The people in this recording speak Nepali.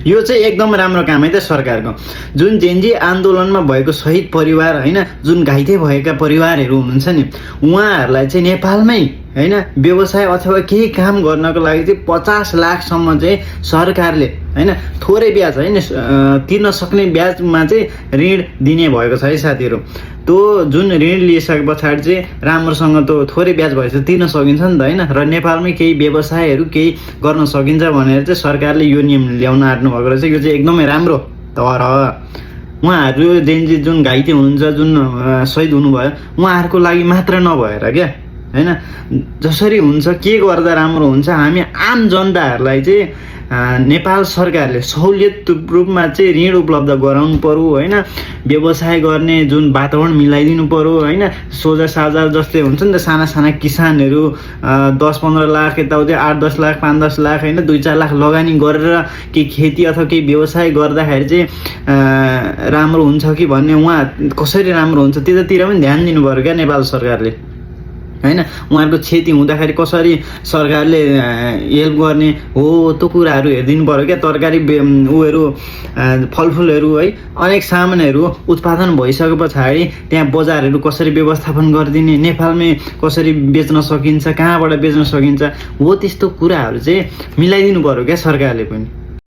यो चाहिँ एकदम राम्रो काम है त सरकारको। जुन जेन्जी आन्दोलनमा भएको शहीद परिवार होइन, जुन घाइते भएका परिवारहरू हुनुहुन्छ नि, उहाँहरूलाई चाहिँ नेपालमै होइन व्यवसाय अथवा केही काम गर्नको लागि चाहिँ 50 लाखसम्म चाहिँ सरकारले होइन थोरै ब्याज होइन तिर्न सक्ने ब्याजमा चाहिँ ऋण दिने भएको छ है साथीहरू। त्यो जुन ऋण लिइसके पछाडि चाहिँ राम्रोसँग त थोरै ब्याज भएछ तिर्न सकिन्छ नि त होइन, र नेपालमै केही व्यवसायहरू केही गर्न सकिन्छ भनेर चाहिँ सरकारले यो नियम ल्याउन आँट्नु भएको रहेछ। यो चाहिँ एकदमै राम्रो। तर उहाँहरू जेन्जी जुन घाइते हुनुहुन्छ, जुन शहीद हुनुभयो, उहाँहरूको लागि मात्र नभएर क्या होइन, जसरी हुन्छ के गर्दा राम्रो हुन्छ, हामी आम जनताहरूलाई चाहिँ नेपाल सरकारले सहुलियत रूपमा चाहिँ ऋण उपलब्ध गराउनु पर्यो होइन, व्यवसाय गर्ने जुन वातावरण मिलाइदिनु पर्यो होइन। सोझा साझा जस्तै हुन्छ नि त, साना साना किसानहरू 10-15 लाख यताउति 8-10 लाख 5-10 लाख होइन 2-4 लाख लगानी गरेर केही खेती अथवा केही व्यवसाय गर्दाखेरि चाहिँ राम्रो हुन्छ कि भन्ने, उहाँ कसरी राम्रो हुन्छ त्यतातिर पनि ध्यान दिनु पर्यो क्या नेपाल सरकारले होइन। उहाँहरूको क्षति हुँदाखेरि कसरी सरकारले हेल्प गर्ने हो त्यो कुराहरू हेरिदिनु पऱ्यो क्या। तरकारी उयोहरू फलफुलहरू है अनेक सामानहरू उत्पादन भइसके पछाडि त्यहाँ बजारहरू कसरी व्यवस्थापन गरिदिने, नेपालमै कसरी बेच्न सकिन्छ, कहाँबाट बेच्न सकिन्छ, हो त्यस्तो कुराहरू चाहिँ मिलाइदिनु पऱ्यो क्या सरकारले पनि।